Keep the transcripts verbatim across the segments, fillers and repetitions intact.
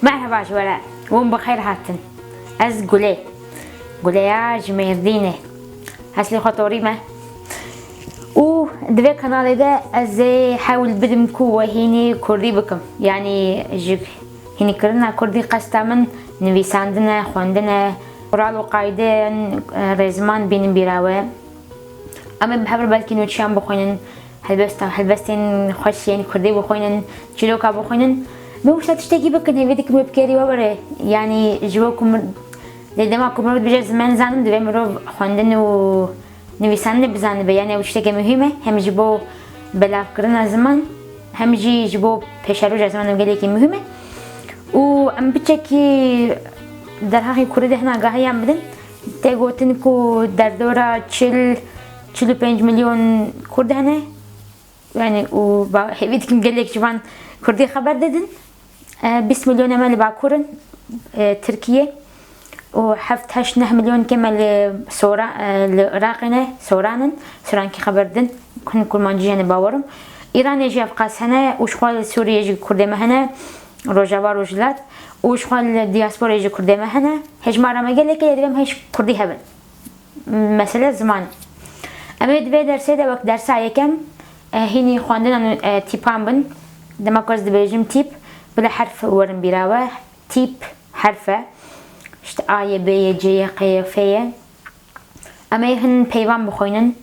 Merheba ji we re, hûn bi xêr hatin. Ez Gulê. Guleya ji Mêrdînê. Heslê xwe torî me. Û di vê kanalê de ez ê hewl bidim ku we hînî kurdî bikim. Yanî ji hînîkirina kurdî qesta min nivîsandin e, xwendin e, qural û qaydên, e, rêziman bînin bîra we. Em ê bi hev re belkî nûçiyan bixwînin, helbesta, helbestên xweş yên kurdî bixwînin, çîroka bixwînin. Min wisa tiştekî bikin, hêvî dikim wê bi kêrî we were. Yanî ji bo ku mir-, lê dema ku mirov dibêje ziman zanim, divê mirov xwendin û nivîsandinê bizanibe. Yanî ew tiştekê muhîm e, hem ji bo belavkirina ziman, hem jî ji bo pêşeroja ziman ew gelekî muhîm e. Û em piçekî derheqê kurdî de hin agahiyan bidin. Tê gotin ku derdora çil, çil û pênc milyon kurd hene. Yanî û ba-, hêvî dikim gelek ji van kurdî xeber didin. E, bîst milyon me li Bakur in, e, Tirkiye. Û heft heşt neh milyon ke me li Sora-, e, li Iraqê ne, Soran in. Sorankî xeber didin. Hin kurmancî hene bawerim. Îranê jî ev qas hene û ji xwe li Sûriyê jî kurdê me hene. Rojava, Rojhilat. Û ji xwe li diasporê jî kurdê me hene. Hejmara me gelek e, lê divê em hej kurdî hebin. Mesele ziman. Em ê di vê dersê de wek dersa yekem, e, hînî xwendina nû-, e, tîpan bin. Dema ku ez dibêjim tîp, bila herf werin bîra we. Tîp herf e. İşte A ye, B ye, C ye, Q ye, F ye. Em ê hin peyvan bixwînin.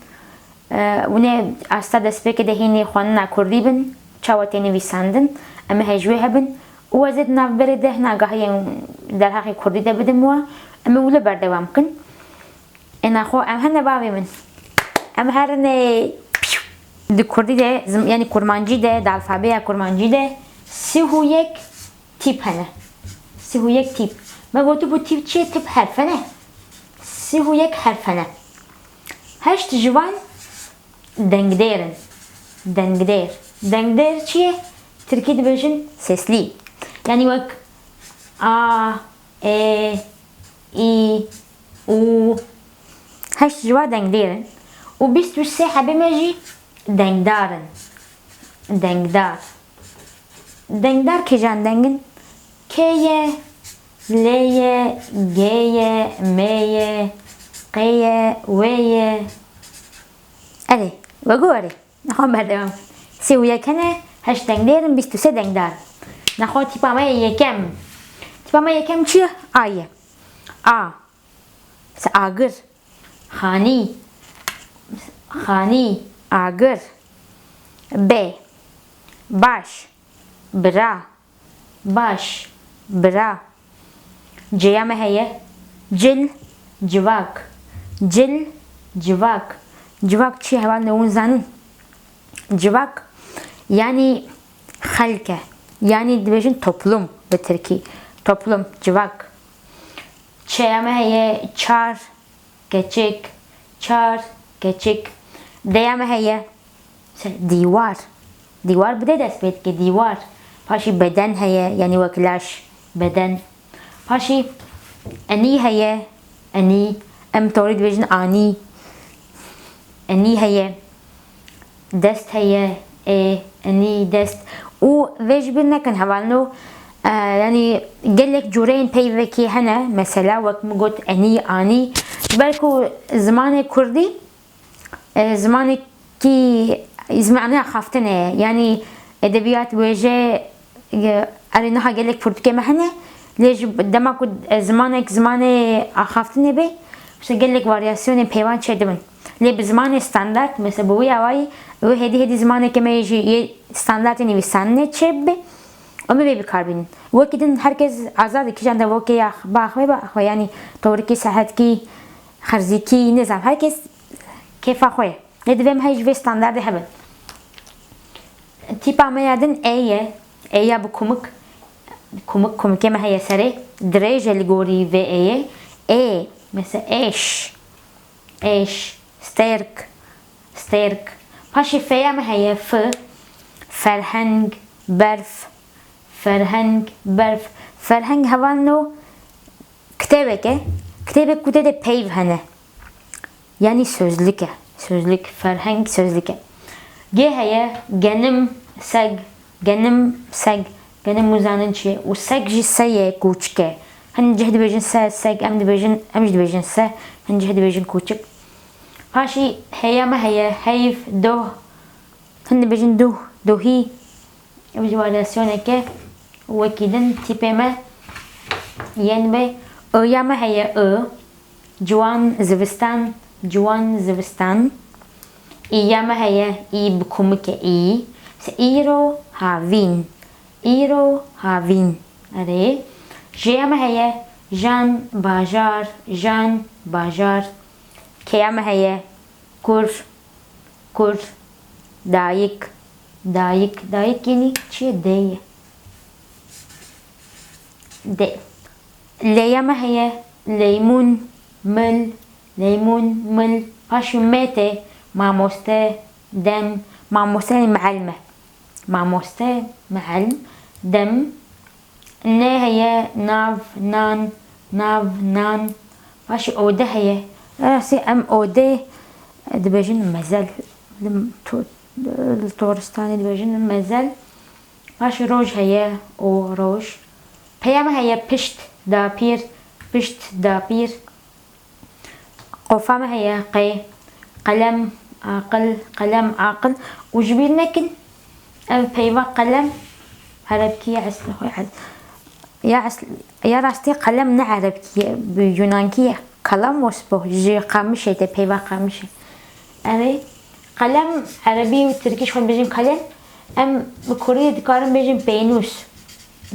E, hûn ê asta destpêkê de hînî xwendina kurdî bin, çawa tê nivîsandin, em ê hej wê hebin. Û ez ê di navberê de hin agahiyên derheqê kurdî de bidim we, em ê wilo berdewam kin. Ê naxwe em hene bavê min. Em herin ê. Di kurdî de, zim-, yanî kurmancî de, di alfabeya kurmancî de sî û yek tîp hene. Sî û yek tîp. Me gotibû tîp çi ye? Tîp herf hene. Sî û yek herf hene. Heşt ji van dengdêr in. Dengdêr. Dengdêr çi ye? Tirkî dibêjin sesli. Yanî wek a, e, î, û. Heşt ji wa dengdêr in. Û bîst û sê hebê me jî dengdar in. Dengdar. Dengdar kîjan deng in? K ye, L ye, G ye, M ye, Q ye, W ye. Erê, wego erê. Nexwe berdewam. Sê û yek hene, heşt dengdêr in, bîst û sê dengdar. Nexwe tîpa me yê yekem. Tîpa me yekem çi ye? A ye. A. Se agir. Xanî. Xanî. Agir. B. Baş. Bira. Baş. Bira. C'ya me heye. Cil. Civak. Cil. Civak. Civak çi ye hevalno, hûn zanin? Civak, yanî xelk e. Yanî dibêjin toplum bi tirkî. Toplum, civak. Ç'ya me heye, çar, keçik, çar, keçik. D'ya me heye, se-, dîwar. Dîwar bi dê dest pê dike, dîwar. Paşî beden heye, yanî wek laş, beden. Paşî enî heye, enî. Em torî dibêjin anî. Enî heye. Dest heye, ê, enî, dest. Û vê ji bîr nekin hevalno, e, yanî gelek cûreyên peyvekê hene, mesela wek min got enî, anî. Ji ber ku zimanê kurdî, e, zimanekî, zimanê axaftinê ye. Yanî edebiyat, wêje, e, erê niha gelek pirtûkê me hene. Lê ji dema ku, e, zimanek zimanê axaftinê be, işte gelek varyasyonên peyvan çêdibin. Lê bi zimanê standard, mesela bi wî awayî, wê hêdî hêdî zimaneke me yê jî yê standardê nivîsandinê çêbibe, em ê vê bi kar bînin. Wekî din her kes azad e, kîjan devokê ya biaxive, biaxive, yanî torikî, saetkî, xerzîkî, nizam, her kes kêfa xwe ye. Lê divê em hej vê standardê hebin. Tîpa me ya din ê ye. Ê ya bi kumik. Kumik, kumikê me heye serê. Dirêj e li gorî vê ê ye. Ê, mesela êş. Êş. Stêrk. Stêrk. Paşê feya me heye, f, ferheng, berf, ferheng, berf. Ferheng hevalno kitêbek e. Kitêbek ku tê de peyv hene. Yanî sözlük e. Sözlük, ferheng sözlük e. G heye, genim, seg, genim, seg. Genim nizanin çi ye. Û seg jî se ye, kûçik e. Hin cih dibêjin se, seg, em dibêjin, em jî dibêjin se. Hin cih dibêjin kûçik. Paşî heya me heye, heyv, doh. Hin dibêjin duh, duhî. Ev jî varyasyonek e. Wekî din tîpê me yên be. Öya me heye, ö. Ciwan zivistan, ciwan zivistan. Îya me heye, î bi kumik e, î. Îro havîn, îro havîn. Erê. Jêya me heye, jan, bajar, jan, bajar. Kêya me heye, kur, kur, dayik, dayik, dayik yanî çi ye? Dê ye. Dê. Lêya me heye, leymûn, mil, leymûn, mil. Paşê me tê, mamoste, dem, mamoste yanî meelm e. Mamoste, meelm, dem. Nê heye, nav, nan, nav, nan. Paşê ode heye. Rastî em ode dibêjin mezel. Li to-, li Toristanê dibêjin mezel. Paşê roj heye, o roj. Peya me heye, pişt, dapîr, pişt, dapîr. Qofa me heye, qê, qelem, aqil, qelem, aqil. Û ji bîr nekin, ev peyva qelem, erebkî ye eslê xwe, es-, ya es-, ya rastî qelem ne erebkî ye, bi yunankî ye. Kalamos bo, ji qamişê tê, peyva qamişê. Erê, qelem, erebî û tirkî ji xwe dibêjin kalem, em bi kurdî dikarin bêjin pênûs.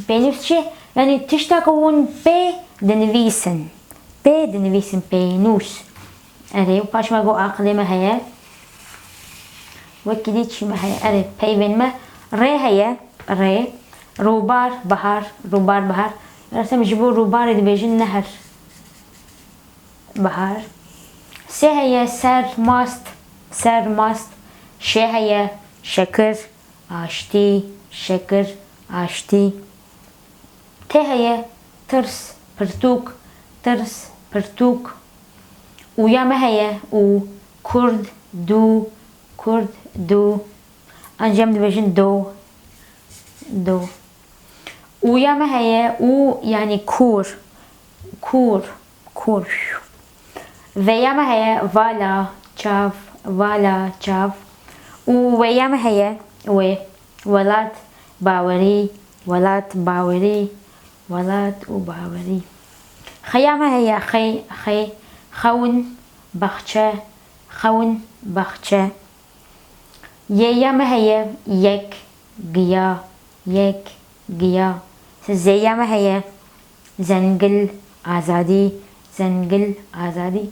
Pênûs çi? Yanî tişta ku hûn pê dinivîsin. Pê dinivîsin pênûs. Erê, û paş me got aqilê me heye. Wekî dî çi me heye? Erê, peyvên me. Rê heye, rê. Rûbar, bahar, rûbar, bahar. Rastî em ji bo rûbarê dibêjin nehir. Bahar. Sê heye, ser, mast, ser, mast. Şê heye, şekir, aştî, şekir, aştî. T heye, tirs, pirtûk, tirs, pirtûk. Ûya me heye, û, kurd, dû, kurd, dû. An jî em dibêjin do, do. Ûya me heye, û yanî kûr, kûr, kûr. Vêya me heye, vala, çav, vala, çav. Û wêya me heye, wê, welat, bawerî, welat, bawerî, welat û bawerî. Xêya me heye, xê, xê, xewn, baxçe, xewn, baxçe. Yêya me heye, yek, giya, yek, giya. Zêya me heye, zengil, azadî, zengil, azadî.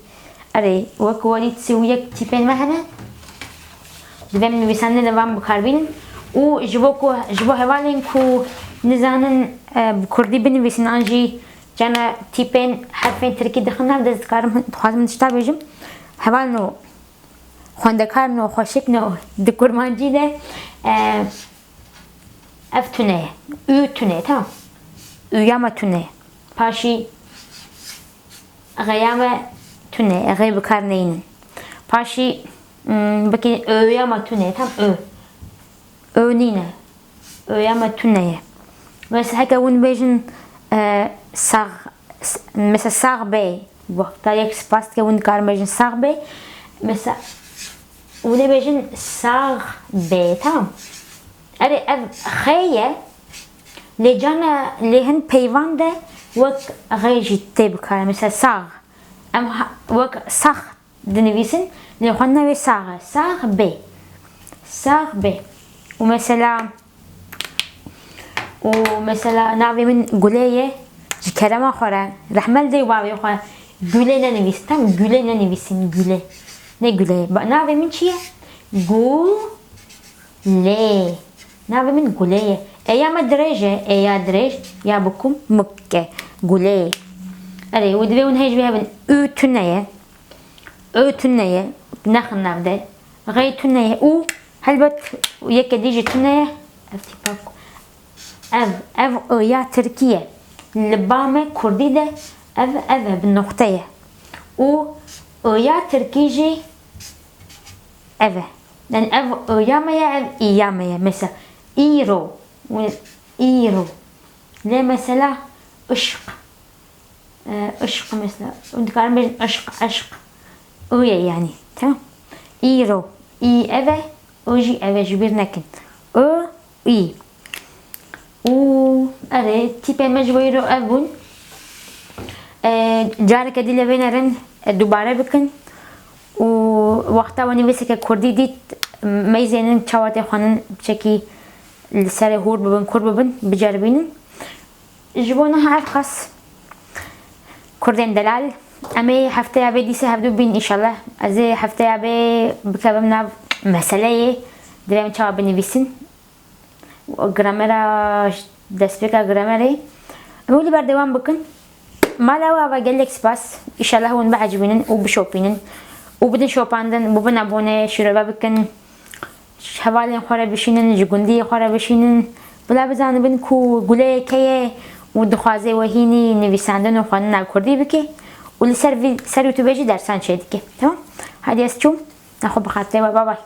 Erê, wek werî sî û yek tîpên me hene. Divê em nivîsandinê de van bikarbînin. Û ji bo ku, ji bo hevalên ku nizanin, e, bi kurdî binivîsin an jî cana tîpên herfên tirkî dixin nav de, ez dikarim, dixwazim tişta bêjim. Hevalno, xwendekarno, xweşikno, di kurmancî de, e, ev tune ye. Û tune ye, tamam. Ûya me tune ye. Paşî xêya me tune ye, xê bi kar neynin. Paşî, mm, bikî öya me tune ye, tamam, ö. Ö nîne. Öya me tune ye. Mesela heke hûn bêjin, e, sax, s-, mesela sax bê. Wexta yek spas dike hûn dikarin bêjin sax bê. Mesela hûn ê bêjin sax bê, tamam. Erê ev xê ye. Lê cana lê hin peyvan de wek xê jî tê bikarin. Mesela sax. Em ha-, wek sax dinivîsin, lê xwe navê sax e. Sax bê. Sax bê. Û mesela, û mesela navê min Gulê ye. Ji kerema xwe re, rehmet dê û bavê xwe, Gulê nenivîsin. Tam Gulê nenivîsin, Gulê. Ne Gulê ye. Ba, navê min çi ye? Gulê. Navê min Gulê ye. Eya me dirêj e. Eya dirêj, ya bi kum, mik e. Gulê. Erê, û divê hûn hêj bihevin. Û tune ye. Ö tune ye, nexin nav de. Xey tune ye û helbet yeke dî jî tune ye. Ev tîpa ku-, ev, ev o ya tirkî ye. Li ba me kurdî de ev, ev e, bi noqte ye. Û o ya tirkî jî ev e. Yani ev o ya me ye, ev î ya me ye. Mesela îro, îro. Lê mesela ışq. E, ışq mesela. Hûn dikarin bêjin ışq, eşq. O ye yani. Tamam. Îro. Î ev e, o jî ev e, ji bîr nekin. O, î. Û erê, tîpên me ji bo îro ev bûn. E, careke dî lê vênerin, e, dubare bikin. Û wexta we nivîseke kurdî dît, meyzênin çawa tê xwanin, çekî li serê hûr bibin, kur bibin, biceribînin. Ji bo niha ev qas. Kurdên delal, em ê hefteya vê dîsa hevdû bîn înşallah. Ez ê hefteya vê bikevim nav meseleyê, divê em çawa binivîsin. Gramera, destpêka gramerê. Em wî li berdewam bikin. Mala we ava gelek spas. Înşallah hûn biecibînin û bişopînin. Û bidin şopandin, bibin abone, şîrove bikin. Ji hevalên xwe re bişînin, ji gundiyê xwe re bişînin. Bila bizanibin ku guleyê kê ye û dixwaze wehînî nivîsandin û xwendina kurdî bike. Û li ser vî, ser YouTube jî dersan çêdike. Tamam? Hadi ez çûm. Nexwe bi xatirê we. Bye bye.